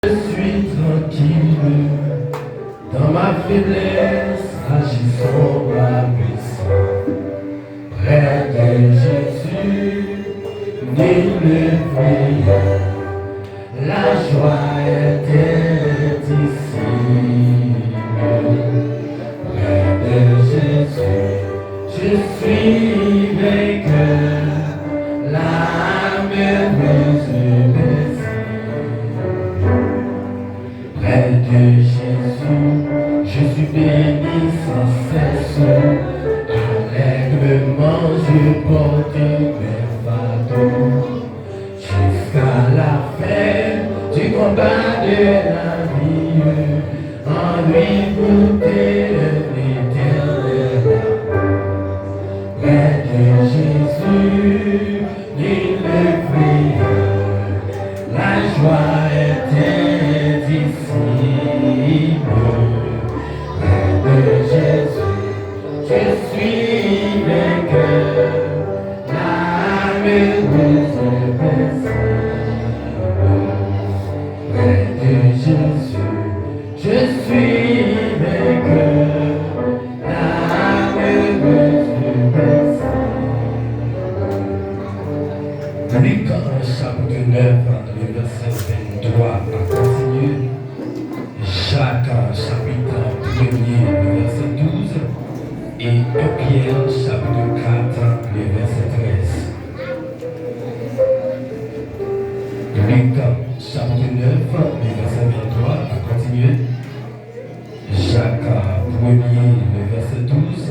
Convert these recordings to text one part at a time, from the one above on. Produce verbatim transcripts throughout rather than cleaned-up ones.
Je suis tranquille dans ma faiblesse, agissant ma puissance. Près de Jésus, nul ne brille. La joie est indicible. Près de Jésus, je suis vainqueur. La merveilleuse paix. Près de Jésus, je suis béni sans cesse. Allègrement, je porte mes fardeaux. Jusqu'à la fin du combat de la vie, en lui goûter un éternel amour. Près de Jésus, nul ne brille. La joie est indicible. Près de Jésus, je suis vainqueur. La merveilleuse paix. Près de Jésus, je suis vainqueur. La merveilleuse paix. Lik, chapit nèf, le vèsè venntwa a kontinye. Jak, chapit premye, le vèsè douz, e en Pyè, chapit kat, le vèsè trèz. Lik, chapit nèf, le vèsè venntwa a kontinye. Jak, premye, le vèsè douz,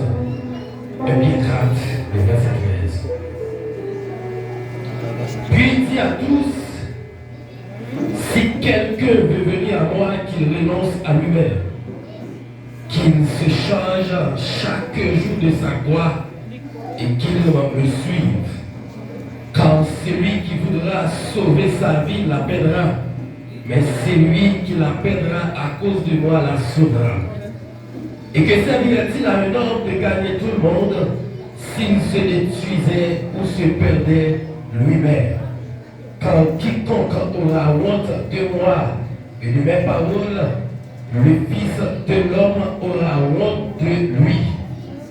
en Pyè kat, le vèsè trèz. Puis il dit à tous, si quelqu'un veut venir à moi, qu'il renonce à lui-même, qu'il se charge chaque jour de sa croix et qu'il me suive. Car celui qui voudra sauver sa vie la perdra, mais celui qui la perdra à cause de moi la sauvera. Et que servirait-il à un homme de gagner tout le monde s'il se détruisait ou se perdait lui-même? Car quiconque aura honte de moi et de mes paroles, le Fils de l'homme aura honte de lui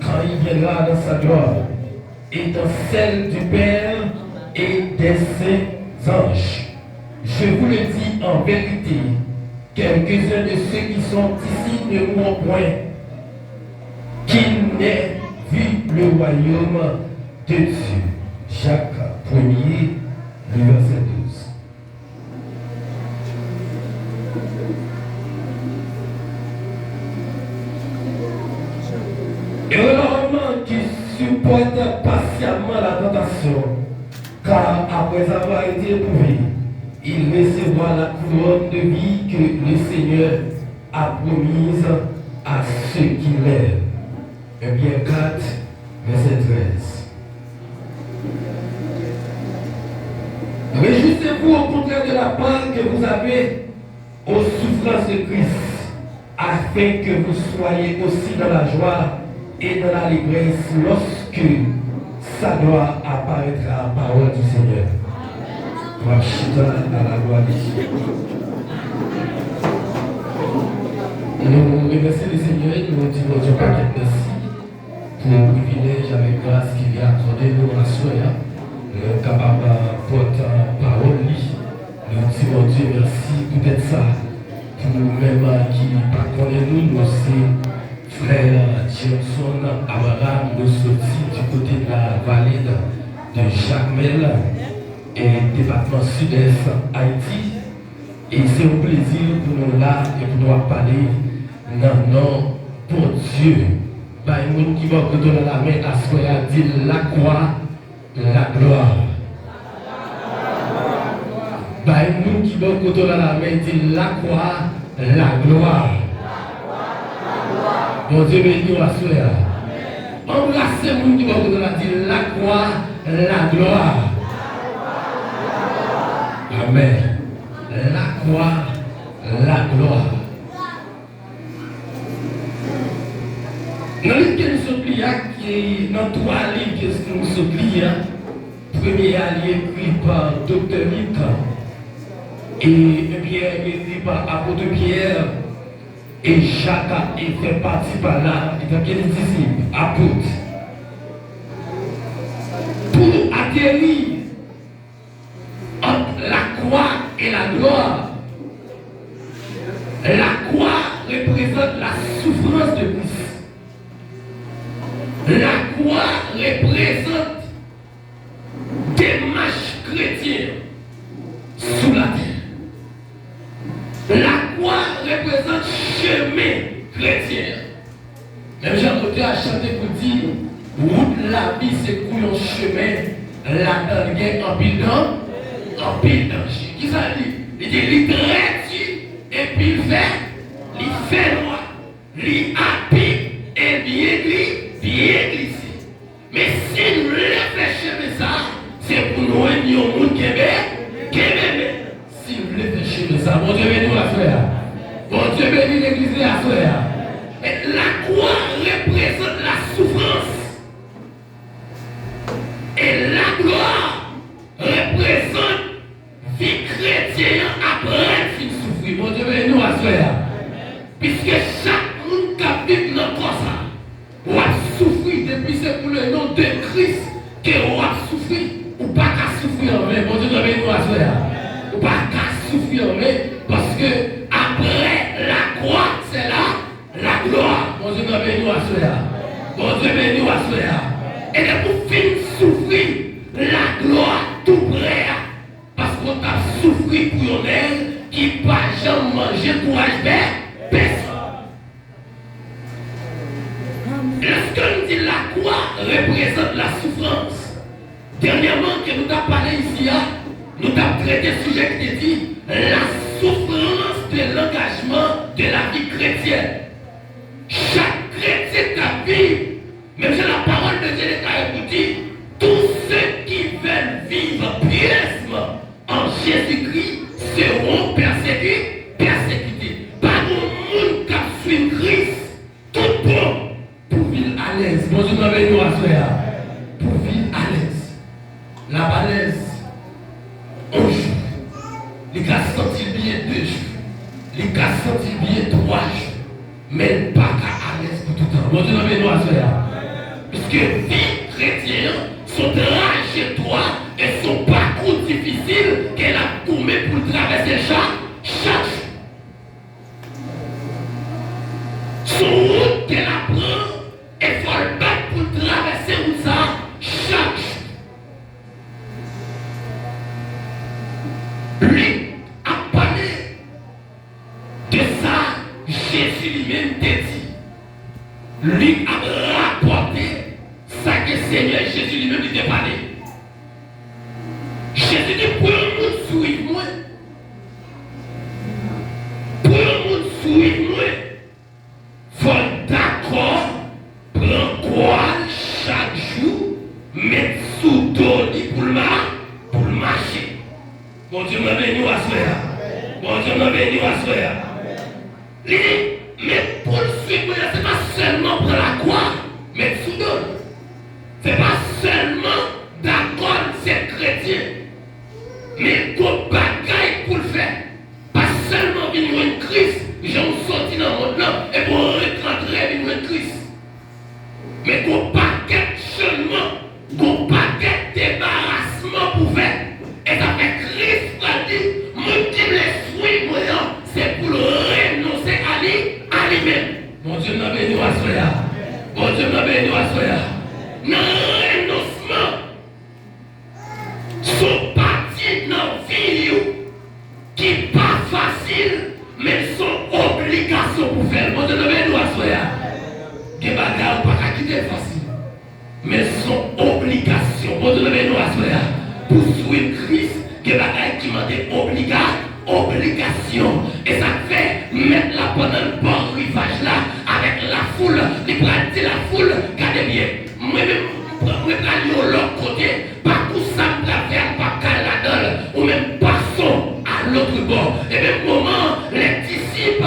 quand il viendra dans sa gloire et dans celle du Père et des saints anges. Je vous le dis en vérité, quelques-uns de ceux qui sont ici ne mourront point, qui n'aient vu le royaume de Dieu. Jak premye, le vèsè douz. Heureux l'homme qui supporte patiemment la tentation, car après avoir été éprouvé, il recevra la couronne de vie que le Seigneur a promise à ceux qui l'aiment. En Pyè kat, vèsè trèz. Réjouissez-vous au contraire de la part que vous avez aux souffrances de Christ, afin que vous soyez aussi dans la joie et dans l'allégresse lorsque sa gloire apparaîtra. Parole du Seigneur. N ap chita à la gloire de Dieu. Nou remèsye Lesenyè, nou di Bondye yon pakèt mèsi pou privilèj avèk gras ke li akòde nou aswè a. Nou kapab pòt pawòl li. Nou di Bondye mèsi poutèt sa. Pou ou menm ki pa konnen nou, nou se frè Jameson Abraham, nou soti du côté de la vallée de Jakmèl, e depatman Sidès Ayiti. E se yon plezi pou nou la e pou nou ap pale nan non Bondye. Bay moun ki bò kote w la lamen aswè a, di l, la croix, la gloire. Bay moun ki bò kote w la lamen, di l, la croix, la gloire. Bondye beni w aswè a. Anbrase moun ki bò kote w la, di l, la croix, la gloire. Amèn. La croix, la gloire. Nan liv ke nou sot li a, ki nan twa liv ke nou sot li a, premye a li ekri pa Doktè Lik, Et un pierre écrit par apôtre Pierre, et Jacques a fait partie par là, étant que les disciples, apôtres, pour atterrir entre la croix et la gloire. La croix représente la souffrance de Christ. La croix représente démarche chrétienne sous la terre. La croix représente chemin chrétien. Menm jan motè a chante pou di, wout lavi se kou yon chemen, ladan l gen anpil dan, anpil danje. Kisa l di? Li di li trè di, epi l fè, li fè nwa, li apik e byen gli, byen glise. Men si n vle fè chemen sa a, se pou n jwenn yon moun kenbe, kenbe men. Si n vle fè chemen sa a, Bondye beni w aswè a. Bondye beni legliz li aswè a. E lakwa reprezant la soufrans. E laglwa reprezant vi kretyen an apre l fin soufri. Bondye beni w aswè a. Piske chak moun k ap viv nan kò sa a, w ap soufri. Depi se pou le non de Kris ke w ap soufri. Ou pa ka soufri anven. Bondye nan beni w aswè a. Ou pa ka soufri anven. Paske apre lakwa, se la, laglwa. Bondye nan beni w aswè a. Bondye beni w aswè a. E depi w fin soufri, laglwa tou pre a. Paske w t ap soufri pou yon nèg ki pa janm manje kouraj pè, pèsonn. Lèske n di lakwa reprezant la soufrans, dènyèman ke nou t ap pale isi a, nou t ap trete sijè ki te di la souffrance de l'engagement de la vie chrétienne. Chak kretyen k ap viv, menm jan la parole de Dieu deklare pou di, tous ceux qui veulent vivre pieusement en Jésus-Christ seront persécu-, persécutés. Pa gen moun k ap swiv Kris tout bon pou viv alèz. Bondye nan beni w aswè a. Pou viv alèz. L ap alèz yon jou. Li ka santi l byen de jou. Li ka santi l byen twa jou. Men l pa ka alèz pou toutan. Bondye nan beni w aswè a. Piske vi kretyen an se yon trajektwa e se yon pakou difisil ke l ap goumen pou l travèse chak, chak jou. Se yon wout ke l ap pran e fò l bat pou l travèse wout sa a chak jou. Lik ap pale de sa Jezi li menm te di. Lik ap rapòte sa ke Senyè Jezi li menm li te pale. Jezi di, pou yon moun swiv mwen, pou yon moun swiv mwen, fò l dakò pran kwa l chak jou, met sou do li pou l ma-, pou l mache. Bondye mwen beni w aswè a. Bondye mwen beni w aswè a. Li di, men pou l swiv mwen an, se pa sèlman pran lakwa, met sou do l. Se pa sèlman dakò l se kretyen, men gon bagay pou l fè. Pa sèlman vin jwenn Kris, jan w soti nan mond lan, epi w rerantre vin jwenn Kris. Men gon pakèt chanjman, gon pakèt debarasman pou fè. E sa fè Kris pral di, moun ki vle swiv mwen an, se pou l renonse a li, a li menm. Bondye m nan beni w aswè a. Bondye m nan beni w aswè a. Nan renonsman, se yon pati nan vi w ki pa fasil, men se yon obligasyon pou fè l. Bondye nan beni w aswè a. Gen bagay ou pa ka kite l fasil, men se yon obligasyon. Bondye nan beni w aswè a. Pou swiv Kris, gen bagay ki mande obliga-, obligasyon. E sa k fè, mèt la, pandan l bò rivaj la, avèk lafoul, li pral di lafoul, gade byen, mwen menm, mwen pral yon lòt kote, pakou sa m pral fè a, m p ap ka al ladan l, ou menm passons à l'autre bord. E menm moman an, lè disip,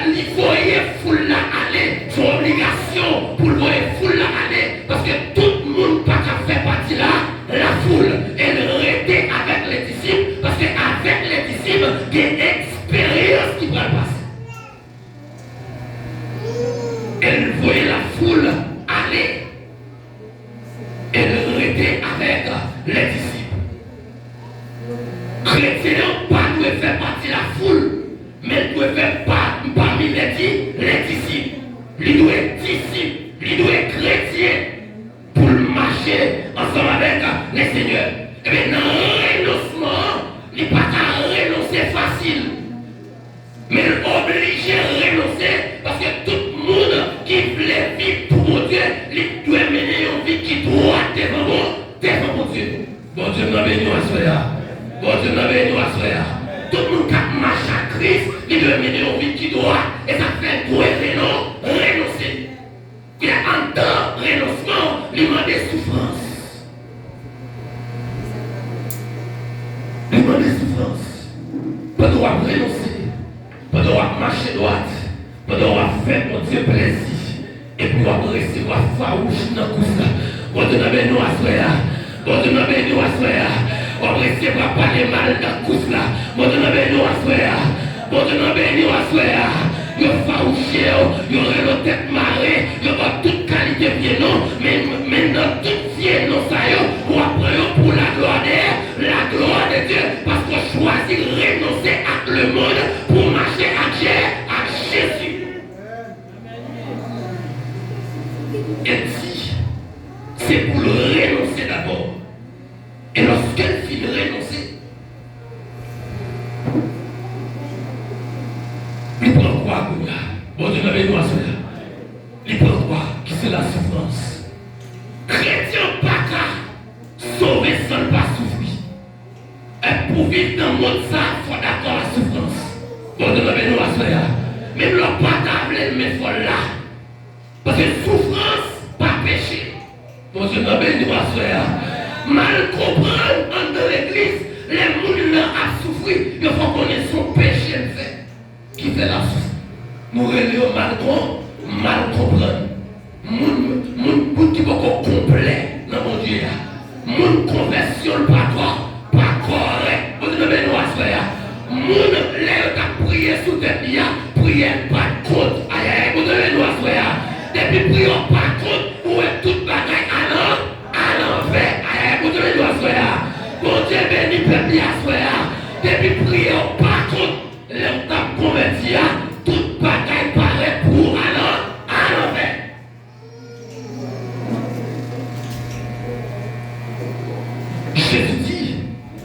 li voye foul la ale, se yon obligasyon pou l voye foul la ale, paske tout moun pa ka fè pati la, lafoul, e l rete avèk ledisip, paske avèk ledisip, gen Men l oblije renonse, paske tout moun ki vle viv pou Bondye, li dwe mennen yon vi ki dwat devan Bon-, devan Bondye. Bondye m nan beni w aswè a. Bondye m nan beni w aswè a. Tout moun k ap mache ak Kris, li dwe mennen yon vi ki dwat. E sa fè l dwe renon-, renonse. Kounya, anndan renonsman, li mande soufrans. Li mande soufrans. Pandan w ap renonse, pandan w ap mache dwat, pandan w ap fè Bondye plezi, epi w ap resevwa fawouch nan kous la. Bondye nan beni w aswè a. Bondye nan beni w aswè a. W ap resevwa pale mal nan kous la. Bondye nan beni w aswè a. Bondye nan beni w aswè a. Yo fawouche w, yo rele w tèt mare, yo ba w tout kalite vye non, men, men nan tout vye non sa yo, w ap pran yo pou laglwa de, laglwa de Dye, paske w chwazi renonse ak lemonn pou w mache ak Je-, ak Jezi. E di, se pou l renonse dabò. E lòske l fin renonse, li pran kwa kounya. Bondye nan beni w aswè a. Li pran kwa, ki se lasoufrans. Kretyen pa ka sove san l pa soufri. E pou viv nan mond sa a, fò w dakò a soufrans. Bondye nan beni w aswè a. Menm lè w pa ta vle l, men fò l la. Paske soufrans pa peche. Bondye nan beni w aswè a. Mal konprann anndan legliz, lè moun nan ap soufri, yo fè w konnen se yon peche l fè ki fè l ap soufri. Nou rele yo mal kon-, mal konprann. Moun, moun, moun ki poko konplè nan Bondye a. Moun konvèsyon l pa kò-, pa kòrèk. Bondye nan beni w aswè a. Moun, lè yo t ap priye sou tèt li a, priyè l pa t kont. Ayayay, Bondye nan beni w aswè a. Depi priyè w pa kont, ou wè tout bagay alan-, alanvè. Ayayay, Bondye beni w aswè a. Bondye beni pèp li aswè a. Depi priyè w pa kont, lè w t ap konvèti a, tout bagay parèt pou ou alan-, alanvè. Jezi di,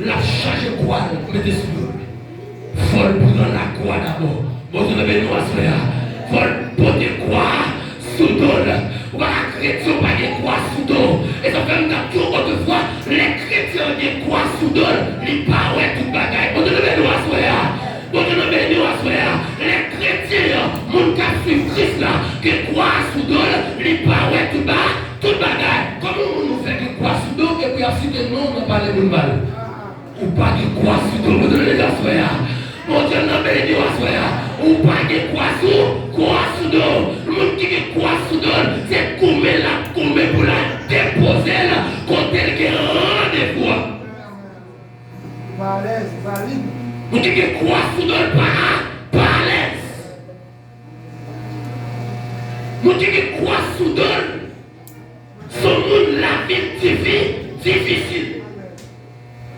l ap chaje kwa l mete sou do l. Fò l pran lakwa dabò. Bondye nan beni w aswè a. Fò l pote kwa a sou do l. Ou pa ka kretyen, ou pa gen kwa sou do w. E sa fè m t ap di w otrefwa, lè kretyen an gen kwa sou do l, li pa wè tout bagay. Bondye nan beni w aswè a. Bondye nan beni w aswè a. Lè kretyen an, moun k ap swiv Kris la, gen kwa a sou do l, li pa wè tout ba-, tout bagay. Kòman yon moun nou fè gen kwa sou do w epi y ap site non w nan pale moun mal? Ou pa gen kwa sou do w. Bondye nan beni w aswè a. Bondye nan beni w aswè a. Ou pa gen kwa sou, kwa sou do w. Moun ki gen kwa sou do l, se goumen l ap goumen pou l al depoze l kote l gen randevou a. Pa alèz, pa lib. Moun ki gen kwa sou do l pa, pa alèz. Moun ki gen kwa sou do l, se yon moun lavi l difi-, difisil.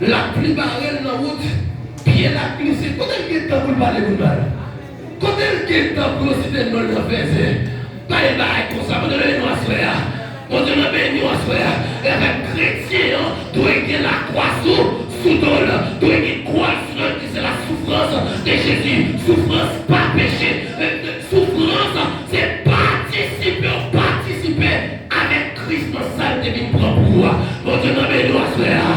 Lapli bare l nan wout, pye l ap glise. Kote l gen tan pou l pale moun mal? Kote l gen tan pou yo site non l nan fèzè? Pa gen bagay konsa. Bondye nan beni w aswè a. Bondye nan beni w aswè a. E avèk kretyen an dwe gen lakwa sou, sou do l. Dwe gen kwa l sou do l ki se la souffrance de Jésus. Soufrans pa peche. E, e, soufrans se patisipe w patisipe avèk Kris nan sa l te vin pran pou ou a. Bondye nan beni w aswè a.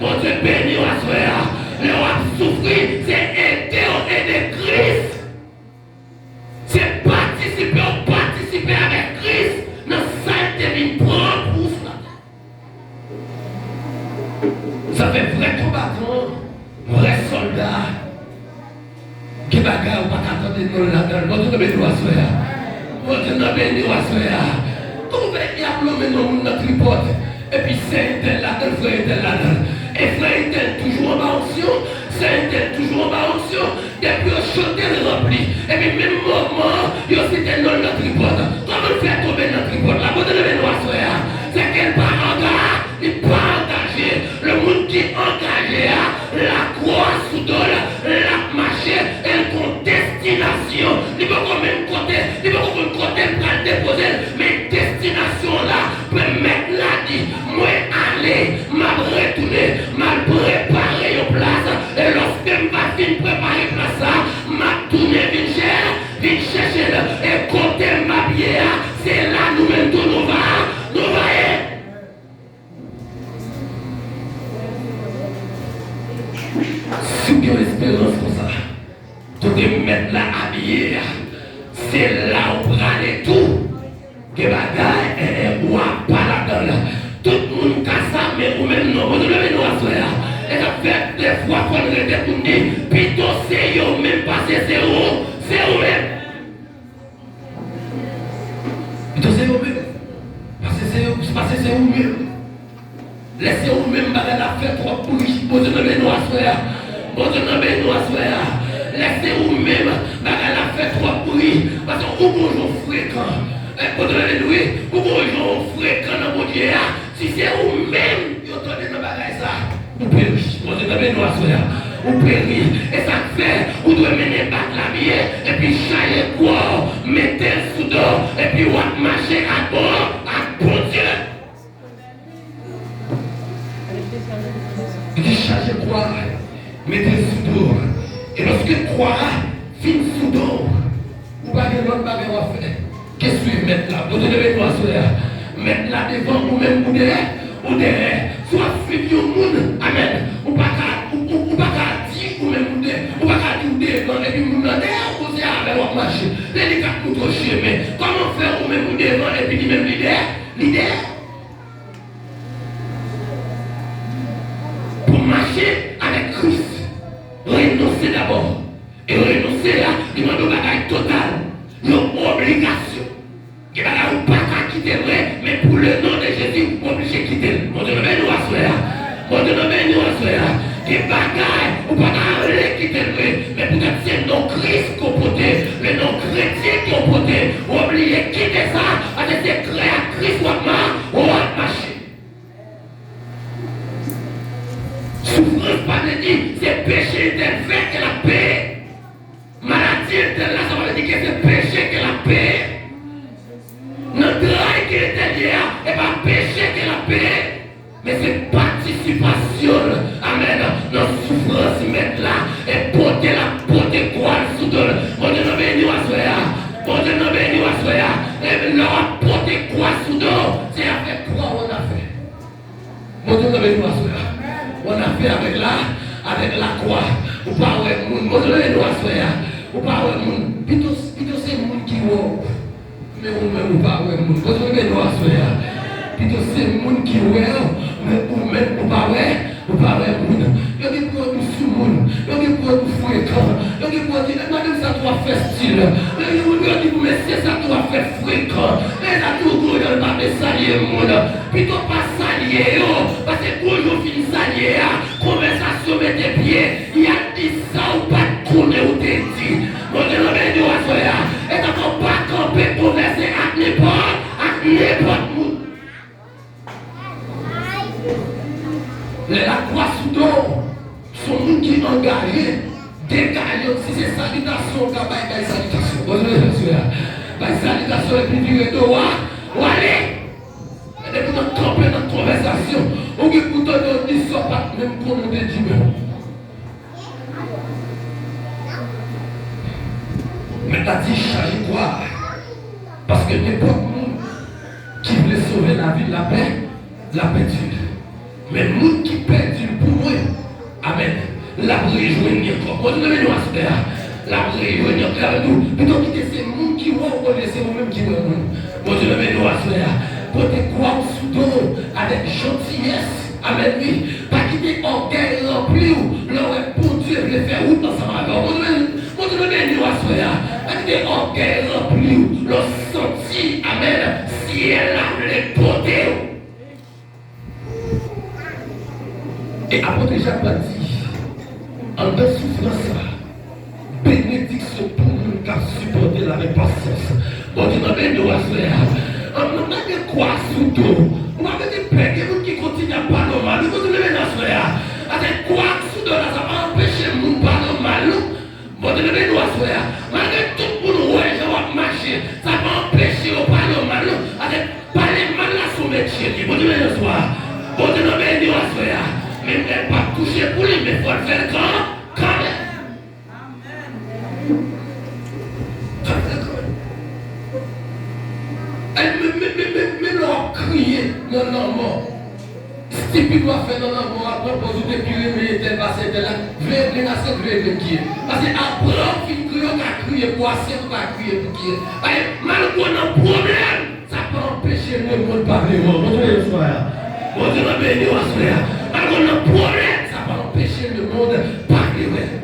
Bondye beni w aswè a. Lè w ap soufri, se ede w ede Kris. Se patisipe w patisipe avèk Kris nan sa l te vin pran pou ou sou latè. Sa fè vrè konbatan, vrè sòlda, gen bagay ou pa ka tande non l ladan l. Bondye nan beni w aswè a. Bondye nan beni w aswè a. Twouve y ap nonmen non moun nan tripòt. Epi sè entèl ladan l, frè entèl ladan l. E frè entèl toujou anba onksyon, sè entèl toujou anba onksyon. Depi yo chante l ranpli. Epi menm moman an, yo site non l nan tripòt. Kòman l fè tonbe nan tripòt la? Bondye nan beni w aswè a. Se ke l pa anga-, li pa angaje. Le moun ki angaje a, lakwa sou do l, l ap mache, e l gon destinasyon. Li poko menm kote, li poko konn kote l pral depoze l, men destinasyon an la, mèt la di, mwen ale, m ap retounen, m al prepare yon plas, e lòske m va fin prepare plas la, m ap tounen Vin chèche l, e kote m ap ye a, se la nou menm tou nou va, nou va ye. Si w gen yon esperans konsa, kote Mèt la ap ye a, se la w prale tou. Gen bagay, eh, eh, w ap pa ladan l. Tout moun ka sa, men ou menm non. Bondye beni w aswè a. E sa fè defwa fò n rete pou n di, pito se yo menm pase se ou, se ou menm. Pito se yo menm pase se yo, pase se ou menm. Lè se ou menm, bagay la fè twòp bri. Bondye nan men nou aswè a. Bondye nan men nou aswè a. Lè se ou menm, bagay la fè twòp bri. Paske ou gon jan w frekan. Eh, Bondye nan men nou, wi. Ou gon jan w frekan nan Bondye a. Si se ou menm yo tande nan bagay sa, ou peri. Bondye nan men nou aswè a. Ou peri. E sa k fè, ou dwe mennen bak la byen, epi chaje kwa w, mete l sou do w, epi w ap mache ak bon, ak Bondye. Li di, chaje kwa a, mete l sou do w. E lòske kwa a fin sou do w, ou pa gen lòt bagay w ap fè ke swiv Mèt la. Bondye nan men nou aswè a. Mèt la devan, ou menm ou dèyè, ou dèyè. Si w ap swiv yon moun, amèn, ou pa ka, ou, ou, ou pa ka di ou menm ou de, ou pa ka di ou devan, epi moun nan dèyè, ou koze avè l, w ap mache. Men li k ap montre w chemen. Kòman fè ou menm ou devan, epi li menm li dèyè? Li dèyè. Pou mache avèk Kris, renonse dabò. E renonse a, li mande yon bagay total, yon obligasyon. Gen bagay ou pa ka kite l vre, men pou le non de Jezi, ou oblije kite l. Bondye nan men nou aswè a. Bondye nan men nou aswè a. Gen bagay ou pa ta vle kite l vre, men poutèt se non Kris ke w pote, le non kretyen ke w pote, ou oblije kite sa, paske se krè ak Kris w ap ma-, w ap mache. Soufrans pa vle di se peche entèl fè ke l ap peye. Maladi entèl la, sa pa vle di ke se peche ke l ap peye. Nan tray ke entèl ye a, e pa peche ke l ap peye. Men se patisipasyon l, amèn, nan soufrans Mèt la, e pote l ap pote kwa l sou do l. Bondye nan beni w aswè a. Bondye nan beni w aswè a. E lè w ap pote kwa sou do w, se avèk kwa w annafè. Bondye nan beni w aswè a. W annafè avèk la, avèk lakwa. Ou pa wè moun. Bondye nan beni w aswè a. Ou pa wè moun. Pito, pito se moun ki wè w. Men ou menm ou pa wè moun. Bondye nan beni w aswè a. Pito se moun ki wè w, men ou menm ou pa wè, ou pa wè moun. Yo gen pou yo di sou moun. Yo gen pou yo di frekan. Yo gen pou yo di, "Madanm sa twò fè stil." Yo gen moun pou yo di, "Mesye sa twò fè frekan." Men sa tou gon jan l pa vle salye moun. Pito pa salye yo. Paske gon jou w fin salye a, konvèsasyon mete pye. Y ap di sa w pa t konnen ou te di. Bondye nan beni w aswè a. E tankou pa kanpe konvèse ak nenpòt, ak nenpòt moun. Lè lakwa sou do w, se yon moun ki angaje, degaje w. Si se salitasyon w ka bay, bay salitasyon. Bondye nan beni w aswè a. Bay salitasyon epi vire do w a, w ale. Men depi w kanpe nan konvèsasyon, ou gen pou tande yo di sa w pa t menm konnen w te di menm. Mèt la di, chaje kwa a. Paske nenpòt moun ki vle sove lavi l, l ap pè-, l ap pèdi l. Men moun ki pèdi l pou mwen, amèn, l ap rejwenn li ankò. Bondye nan beni w aswè a. L ap rejwenn li ankò. L ap di w, pito kite se moun ki wè w olye se ou menm ki wè moun. Bondye nan beni w aswè a. Pote kwa w sou do w avèk jantiyès. Amèn, wi. Pa kite ògèy ranpli w lè w wè Bondye vle fè wout ansanm avè w. Bondye, Bondye nan beni w aswè a. Pa kite ògèy ranpli w lè w santi, amèn, syèl la vle pote w. E apot Jak la di, anndan soufrans la, benediksyon pou moun k ap sipòte l avèk pasyans. Bondye nan beni w aswè a. An, an, mete kwa sou do w. Ou pa mete pè, gen moun ki kontinye ap pale w mal. Bondye nan beni w aswè a. Avèk kwa sou do w la, sa pa anpeche moun pale w mal, non. Bondye nan beni w aswè a. Malgre tout moun wè jan w ap mache, sa pa anpeche yo pale w mal, non. Avèk pale mal la se yon metye li. Bondye beni w aswè a. Bondye nan beni w aswè a. Men l p ap touche pou li, men fò l fè l kan, kanmenm. Amèn. Sa lanmò. Stipid w ap fè nan lanmò a, pran pòz ou te pi renmen entèl pase entèl la, vle grenn asyèt, vle grenn kiyè. Paske apre w fin kriye, w ka kriye pou asyèt, ou ka kriye pou kiyè. Paske malgre w nan pwoblèm, sa pa anpeche lemonn pa vle wè w. Bondye beni w aswè a. Bondye nan beni w aswè a. Malgre w nan pwoblèm, sa pa anpeche lemonn pa vle wè w.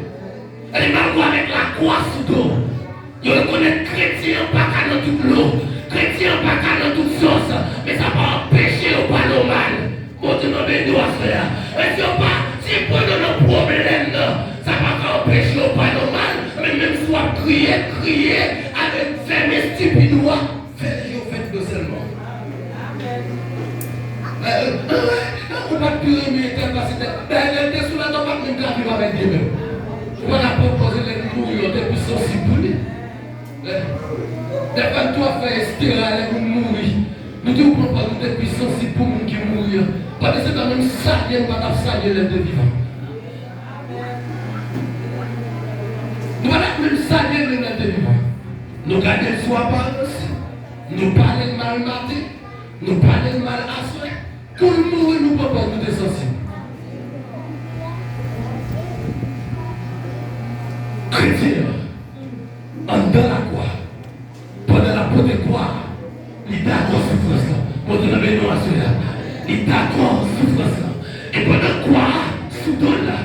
Elimano avèk lakwa sou do. Yo rekonèt kretyen an pa ka nan tout lo, kretyen an pa ka nan tout sòs, men sa pa anpeche yo pale w mal. Bondye nan beni w aswè a. E si yo pa, si pandan nan pwoblèm nan, sa pa ka anpeche yo pale w mal, men menm si w ap kriye, kriye avèk fèmen stipid ou a. Fè je w fèt dlo sèlman. Ou pa t pi renmen entèl pase entèl. Dayè, lè l te sou latè, ou pa t menm ka viv avèk li menm. Ou pa t ap pran pòz lè l mouri, ou te pi sansib pou li. Dèfwa, nou tou ap fè estera lè moun mouri. Nou tou pran pòz nou te pi sansib pou moun ki mouri an. Pandan se tan, menm salye, nou pa t ap salye lè l te vivan. Nou pa t ap menm salye l lè l te vivan. Nou gade l sou aparans, nou pale l mal maten, nou pale l mal aswè. Kou l mouri, nou pran pòz nou te sansib. Kretyen an, anndan lakwa, pandan l ap pote kwa a, li dakò soufrans lan. Bondye nan beni w aswè a. Li dakò soufrans lan. E pandan kwa a sou do l la,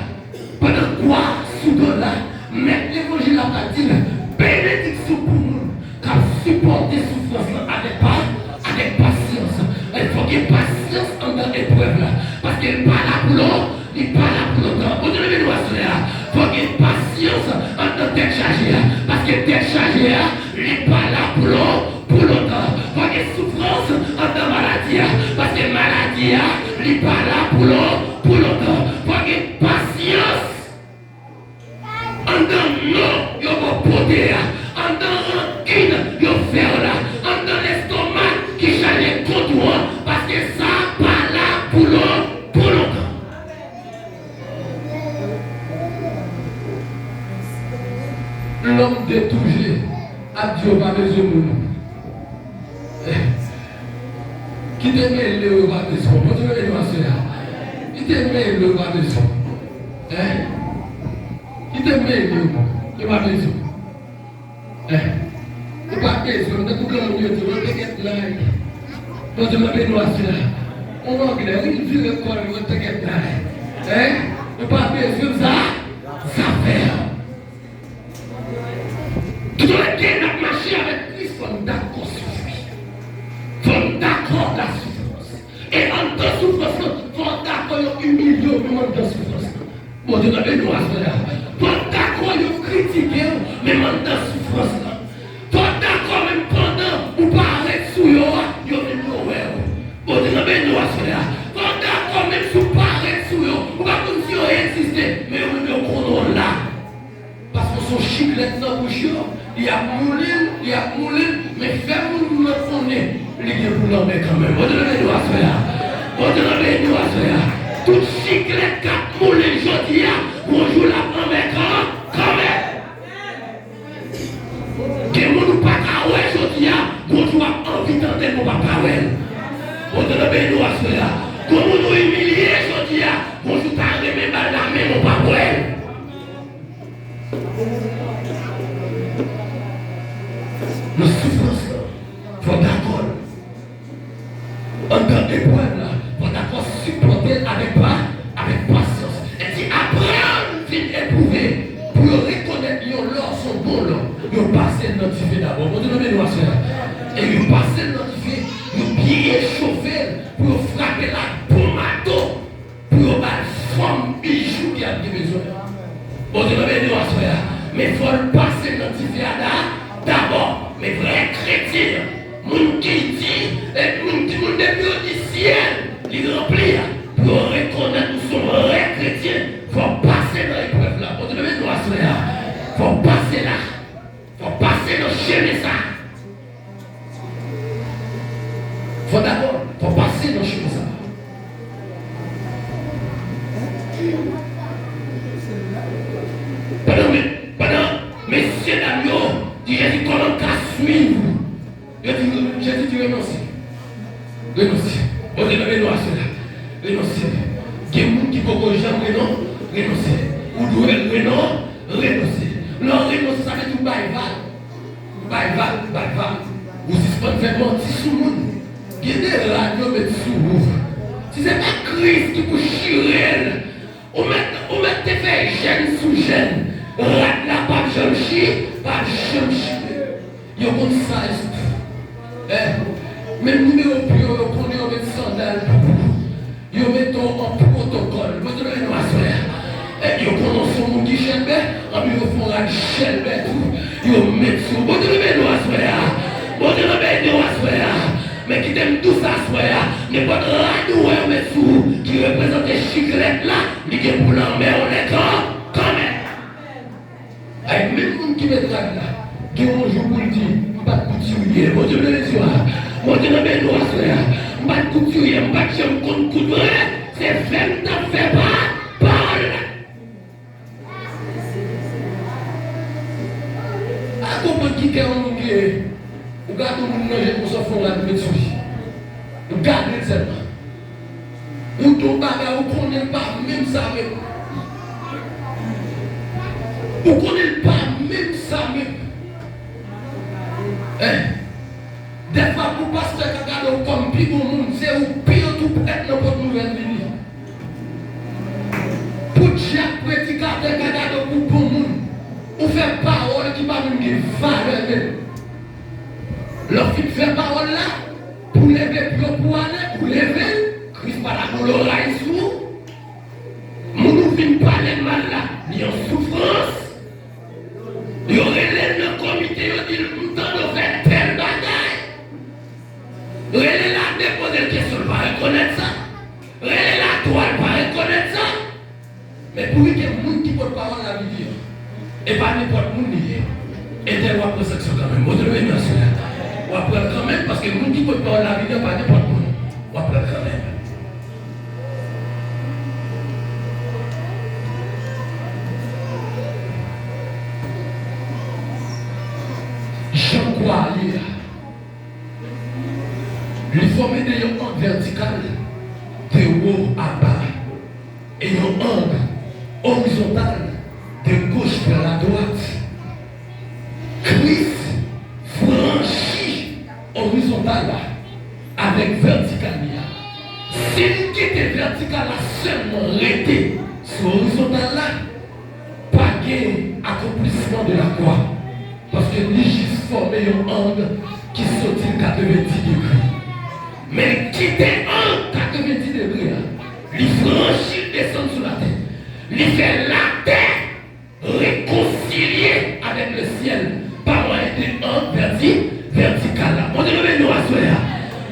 pandan kwa a sou do l la, mèt levanjil la pral di l, benediksyon pou moun k ap sipòte soufrans lan avèk pa, avèk pasyans. E fò gen pasyans anndan eprèv la. Paske li pa la pou lon, li pa la pou lontan. Bondye nan beni w aswè a. Fò gen pasyans anndan tèt chaje a. Paske tèt chaje a, li pa la pou lon, pou lontan. Fò gen soufrans anndan maladi a. Paske maladi a, li pa la pou lon, pou lontan. Fò gen pasyans anndan non yo ba w pote a, anndan rankin yo fè w la, anndan lestomak ki chaje kont ou an, paske sa pa la pou lon, pou lontan. Lòm detouje ap di yo pa bezwen moun. Kite mele yo pa bezwen. Bondye beni w aswè a. Kite mele yo pa bezwen. Hein? Kite mele yo. Yo pa bezwen. Hein? Yo pa bezwen. Tankou granmoun yo di, "Mwen te gèt lay." Bondye nan beni w aswè a. Yon anglè, wi, li vire kò l, "Mwen te gèt lay." Hein? Yo pa bezwen sa. Zafè. Toutotan n ap mache avèk Kris, fò n dakò soufri. Fò n dakò la soufrans. E anndan soufrans lan, fò w dakò yo imilye w menm anndan soufrans lan. Bondye nan beni w aswè a. Fò w dakò yo kritike w menm anndan soufrans lan. Fò w dakò menm pandan ou parèt sou yo a, yo menm yo wè w. Bondye nan beni w aswè a. Fò w dakò menm si w parèt sou yo, ou pa konn si yo egziste, men yo menm yo konnen w la. Paske w se yon chiklèt nan bouch yo, li ap moule l, li ap moule l, men fè moun nan konnen li gen pou lanmè kanmenm. Bondye nan beni w aswè a. Bondye nan beni w aswè a. Tout chiklèt k ap moule l jodi a, yon jou l ap lanmè kan, kanmenm. Gen moun ou pa ka wè jodi a, yon jou w ap anvi tande l, men w p ap ka wè l. Bondye nan beni w aswè a. Gen moun ou imilye jodi a, yon jou w ta renmen ba l lamen, men w p ap wè l. Nan soufrans lan, fò w dakò l. Anndan eprèv la, fò w dakò sipòte l avèk pa, avèk pasyans. E di, apre yo fin epwouve, pou yo rekonèt yon lò se yon bon lò, yo pase l nan dife dabò. Bondye nan beni w aswè a. E yo pase l nan dife, yo byen chofe l, pou yo frape l ak bon mato. Pou yo ba l fòm bijou ke l ap gen bezwen. Bondye nan beni w aswè a. Men fò l pase nan dife a da-, dabò. Men vrè kretyen an, moun ki di, e moun ki moun depi yo di syèl, li ranpli a. Pou yo rekonèt ou se yon vrè kretyen, fò w pase nan eprèv la. Bondye nan beni w aswè a. Fò w pase la. Fò w pase nan chemen sa a. Fò dakò, fò pase nan chemen sa. Pandan, pandan mesye dam yo di Jezi, "Kòman m ka swiv ou?" Yo di, Jezi di, "Renonse. Renonse." Bondye nan men nou aswè a. Renonse. Gen moun ki poko janm renon, renonse. Ou dwe renon, renonse. Lè w renonse, sa vle di w bay vag. Ou bay vag, ou bay vag. Ou sispann fè manti sou moun. Gen de rad yo met sou ou. Si se pa Kris ki pou chire l, ou mèt, ou mèt te fè jèn sou jèn. Rad la p ap janm chi, p ap janm chire. Yo konn sa yo sou. Eh, menm nimewo pye w, yo konnen yo met sandal pou ou. Yo mete w an pwotokòl. Bondye renmen nou aswè a. Eh, yo konnen w se yon moun ki chèlbè, anpi yo fè w rad chèlbè tou. Yo met sou ou. Bondye renmen nou aswè a. Bondye renmen nou aswè a. Men kite m di w sa aswè a. Nenpòt rad ou wè yo met sou ou ki reprezante chiklèt la, li gen pou lanmè w lè kan, kanmenm. Ay, menm moun ki met rad la, gen yon jou pou l di, "M pa t koutiryè." Bondye beni w a. Bondye nan beni w aswè a. "M pa t koutiryè, m pa t janm konn koud vre. Se fè m t ap fè pa, pawòl la." A konprann ki kè yon moun gen. Ou gade yon moun nan je konsa, fè yon rad ou met sou li. Ou gade l sèlman. Ou di yon bagay, ou konnen l pa menm sa menm. Ou konnen l pa menm sa menm. Hein? Dèfwa pou pastè ka gade w kòm pi bon moun, se ou pi antou prèt nan pòt nouvèl vini. Pou djab predikatè ka gade w pou bon moun, ou fè pawòl ki pa menm gen valè menm. Lè w fin fè pawòl la, pou leve pye w pou ale, pou leve l, Kris pa ta gon loray sou ou. Moun ou vin pale mal la, li an soufrans. Yo rele l nan komite, yo di l, "M tande w fè tèl bagay." Rele l la, depoze l kesyon, l pa rekonèt sa. Rele l atwa, l pa rekonèt sa. Men pou li gen moun ki pot pawòl lavi li an, e pa nenpòt moun li ye. Entèl w ap pran sanksyon kanmenm. Bondye beni w aswè a. W ap pran l kanmenm, paske moun ki pot pawòl lavi li an pa nenpòt moun. W ap pran l kanmenm. Jan kwa a ye a, li fòme de yon ang vètikal de wo a ba e yon ang orizontal de goch vè la dwat. Kris franchi orizontal la avèk vètikal li a. Si n kite vètikal la sèlman rete sou orizontal la, pa gen akonplisman de la kwa, paske li jis fòme yon ang ki soti l katrevendi degre. Men l kite ang katrevendi degre a, li franchi l desann sou latè. Li fè latè rekonsilye avèk lesyèl pa mwayen de ang vèti-, vètikal la. Bondye beni w aswè a.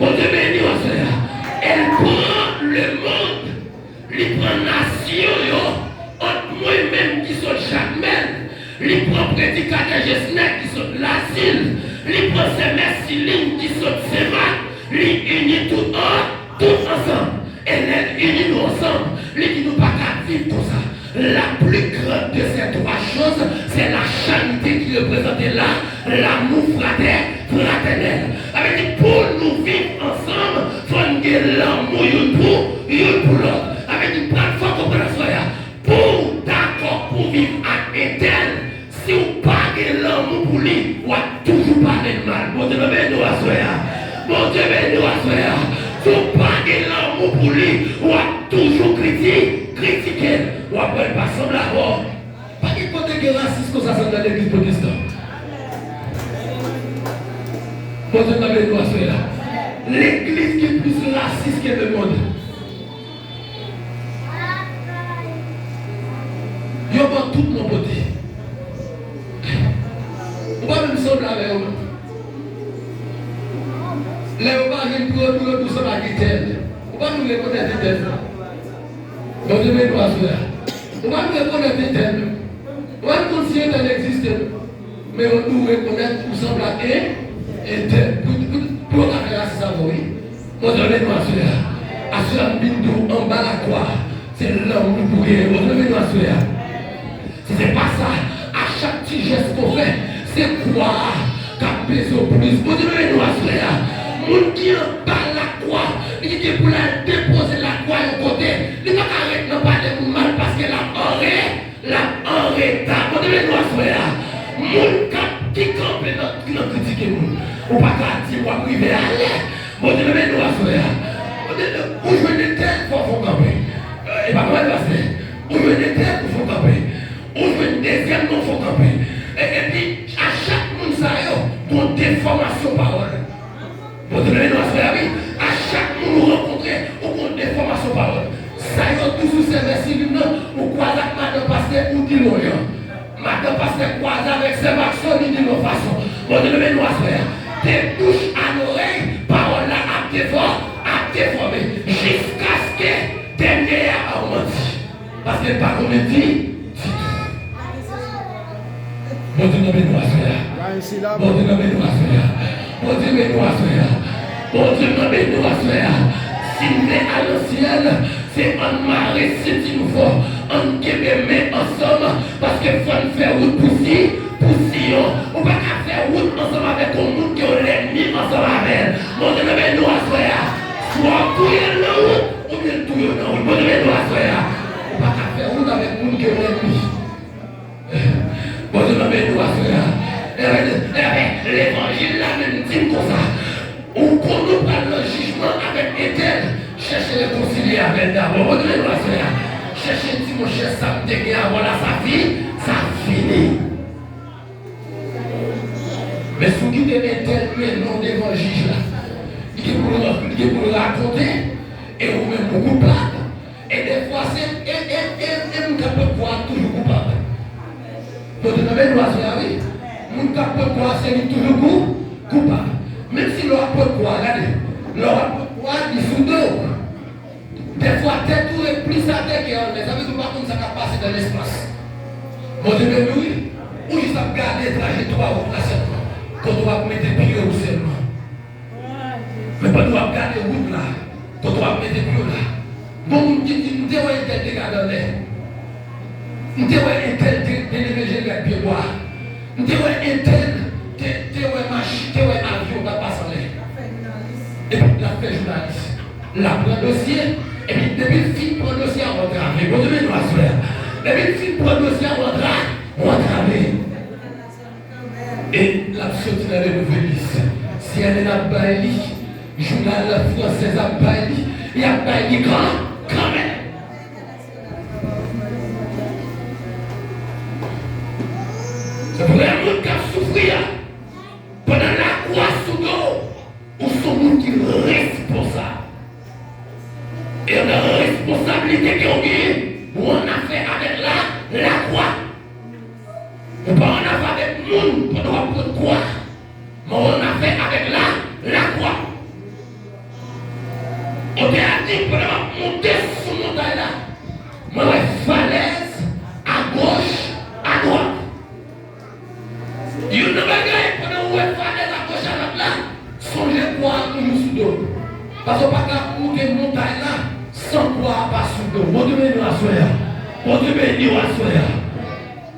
Bondye beni w aswè a. El pran lemonn. Li pran nasyon yo ant mwen menm ki sot Jakmèl. Li pran predikatè Jesnè ki sot Lazil. Li pran sè Mèsilin ki sot Senmak. Li ini tout an, tout ansanm. E lè l ini nou ansanm, li di nou pa ka viv konsa. La plus grande de ces trois choses, c'est la charité ki reprezante la, l'amour fratè-, fraternel. Sa vle di pou nou viv ansanm, fò n gen lanmou youn pou, youn pou lòt. Sa vle di pral fò konprann aswè a. Pou w dakò pou viv ak entèl, si w pa gen lanmou pou li, w ap toujou pale l mal. Bondye beni w aswè a. Bondye beni w aswè a. Si w pa gen lanmou pou li, w ap toujou kriti-, kritike l. W ap wè l pa sanble avè w. Pa gen kote gen rasis konsa, se nan legliz pwotestan. Bondye beni w aswè a. Legliz ki plis rasis ke lemonn. Yo ban tout non pote. Ou pa menm sanble avè yo menm. Lè yo pa jwenn pou yo di, yo di w sanble ak entèl. Ou pa menm rekonèt entèl. Bondye beni w aswè a. Ou pa menm rekonèt entèl menm. Ou pa menm konn si entèl egziste menm. Men yo di w rekonèt ou sanble ak en, entèl. Pou, pou, pou yo ka fè rasis avè w, wi. Bondye beni w aswè a. Aswè a m vin di w anba lakwa, se lanmou pou genyen. Bondye beni w aswè a. Si se pa sa, a chak ti jès ke w fè, se kwa a k ap peze w plis. Bondye beni w aswè a. Moun ki anba lakwa, Li gen pou l al depoze lakwa yon kote. Li pa ka ret nan pale moun mal paske l ap an re, l ap an reta. Bondye beni w aswè a. Moun k ap, ki kanpe nan, nan kritike moun. Ou pa ka di w ap rive alè. Bondye beni w aswè a. Bondye, ou jwenn entèl, fò w fè w kanpe. E pa konprann pastè. Ou jwenn entèl, ou fè w kanpe. Ou jwenn dezyèm nan, fè w kanpe. E, epi, a chak moun sa yo, gon defòmasyon pawòl. Bondye beni nou aswè a wi. A chak moun ou rankontre, ou gon defòmasyon pawòl. Sa yo di sou sè Mèsilim nan, ou kwaze ak madan pastè, ou di l yon jan. Madan pastè kwaze avèk sè Makson, li di l yon fason. Bondye beni nou aswè a. De bouch a lorèy, pawòl la ap defò-, ap defòme. Jiskaske dènye a ba w manti. Paske l pa konnen di ditou. Bondye nan men nou aswè a. Bondye nan men nou aswè a. Bondye men nou aswè a. Bondye nan men nou aswè a. Si n vle al nan syèl, se ann mare senti nou fò. Ann kenbe men ansanm, paske fò n fè wout pou Si-, pou Siyon. Ou pa ka fè wout ansanm avèk yon moun ke w lènmi ansanm avè l. Bondye nan men nou aswè a. Swa w touye l nan wout, oubyen l touye w nan wout. Bondye men nou aswè a. Ou pa ka fè wout avèk moun ke w lènmi. Bondye nan men nou aswè a. Enben, enben, levanjil la menm di m konsa. Ou konn ou pral nan jijman avèk entèl, chèche rekonsilye avè l dabò. Bondye men nou aswè a. Chèche di, monchè, sa m te gen avan la, sa fi-, sa fini. Men si w kite entèl mennen w devan jij la, li gen pou l, li gen pou l rakonte, e ou menm ou koupab. E defwa se, e, e, e, e moun k ap pran kwa a toujou koupab. Bondye nan men nou aswè a wi. Moun k ap pran kwa a se li toujou kou-, koupab. Menm si lè w ap pran kwa a, gade, lè w ap pran kwa a, li sou do w. Defwa tèt ou ret plis atè ke anlè. Sa vle di ou pa konn sa k ap pase nan lespas. Bondye beni w wi. Ou jis ap gade trajektwa wout la sèlman. Kote w ap mete pye w sèlman. Men pandan w ap gade wout la, kote w ap mete pye w la, gon moun ki di, "M te wè entèl te gade anlè. M te wè entèl te, te leve je l gad pyebwa. M te wè entèl te, te wè machin, te wè avyon k ap pase anlè." Epi l ap fè jounalis. L ap pran dosye, epi depi l fin pran dosye a, w antrave. Bondye beni w aswè a. Depi l fin pran dosye a, w antra-, w antrave. E l ap soti nan Le Nouvelliste. C N N ap bay li, jounal fransèz ap bay li, y ap bay li kan, kanmenm. Vrè moun k ap soufri a, pandan lakwa sou do w, ou se yon moun ki responsab. E nan responsablite ke w genyen, ou annafè avèk la, lakwa. Ou pa annafè avèk moun pandan w ap pran kwa, men w annafè avèk la, lakwa. Otè a di, pandan m ap monte sou montay la, mwen wè falèz agoch, adwat. Youn nan bagay, pandan w wè falèz agoch, adwat la, sonje kwa a toujou sou do w. Paske w pa ka monte montay la san kwa a pa sou do w. Bondye beni w aswè a. Bondye beni w aswè a.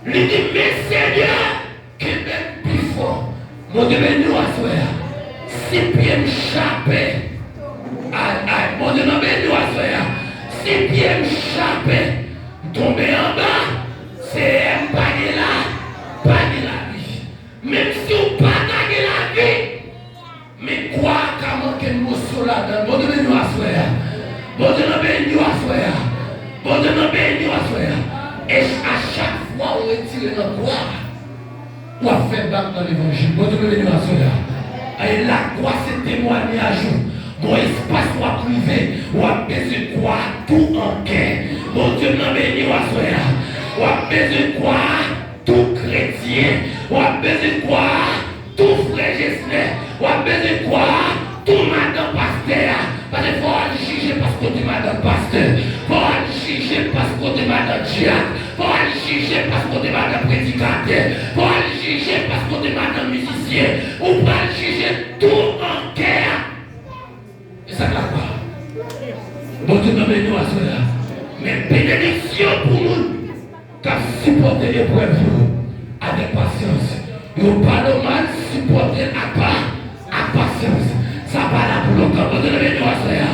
Li di, men Senyè, kenbe m pi fò. Bondye beni w aswè a. Si pye m chape, ay, ay, Bondye nan beni w aswè a. Si pye m chape, m tonbe anba, Seyè, m pa gen la, pa gen lavi. Menm si w pa ta gen lavi, men kwa a ka manke mòso ladan l. Bondye beni w aswè a. Bondye nan beni w aswè a. Bondye nan beni w aswè a. E ch-, a chak fwa w retire nan kwa a, w ap fè bak nan levanjil. Bondye beni w aswè a. E lakwa se temwayaj ou. Gon espas w ap rive, w ap bezwen kwa a tou an kè. Bondye nan beni w aswè a. W ap bezwen kwa a tou kretyen. W ap bezwen kwa a tou frè Jesnè. W ap bezwen kwa a tou madan pastè a. Paske fò w al jije paske w te madan pastè. Fò w al jije paske w te madan dyak. Fò w al jije paske w te madan predikatè. Fò w al jije paske w te madan mizisyen. Ou pral jije tou an kè a. E sa k lakwa. Bondye nan men nou aswè a. Men benediksyon pou moun k ap sipòte eprèv yo avèk pasyans. Yo pa nòmal, sipòte l ak pa, ak pasyans. Sa pa la pou lontan. Bondye nan men nou aswè a.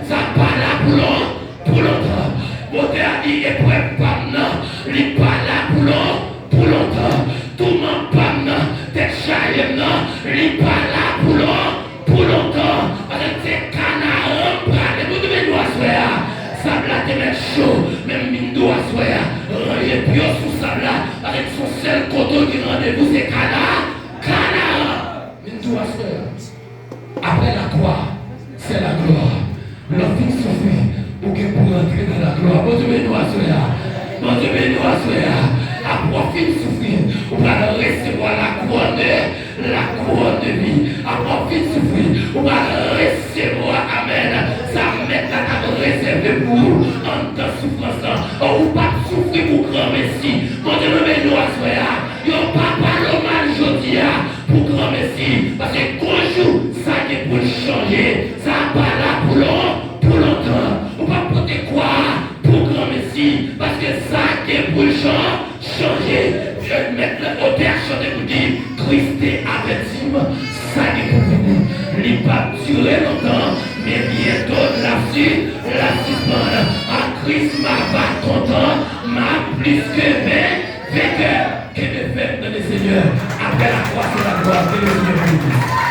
Sa pa la pou lon, pou lontan. Motè a di eprèv pa m nan, li pa la pou lon, pou lontan. Touman pa m nan, tèt chaje m nan, li pa la pou lon, pou lontan. Paske se Kanaran m prale. Bondye beni w aswè a. Sab la te mèt cho, men m vin di w aswè a, ranje pye w sou sab la, paske se yon sèl kote w gen randevou, se Kana, Kanaran. Vin di w aswè a. Après la croix, c'est la gloire. Lè w fin soufri, ou gen pou rantre nan laglwa. Bondye beni w aswè a. Bondye beni w aswè a. Apre w fin soufri, ou pral resevwa lakouwòn de, lakouwòn de vi. Apre w fin soufri, ou pral resevwa, amèn, sa mèt la t ap rezève pou ou anndan soufrans lan. Ou p ap soufri pou granmesi. Bondye beni w aswè a. Yo pa pale w mal jodi a pou granmesi, paske gon jou sa gen pou l chanje. Sa pa la pou lon, pou lontan. Ou p ap pote kwa a pou granmesi, paske sa gen pou l chan, chanje. Mèt la, otè a chante pou di, Kris te avèti m, sa gen pou fini. Li p ap dire lontan, men byento l ap si, l ap sispann. A Kris m ava kontan, m ap plis ke ven, venkè. Kenbe fèm nan Lesenyè. Après la croix, c'est la gloire. Ke Lesenyè beni w.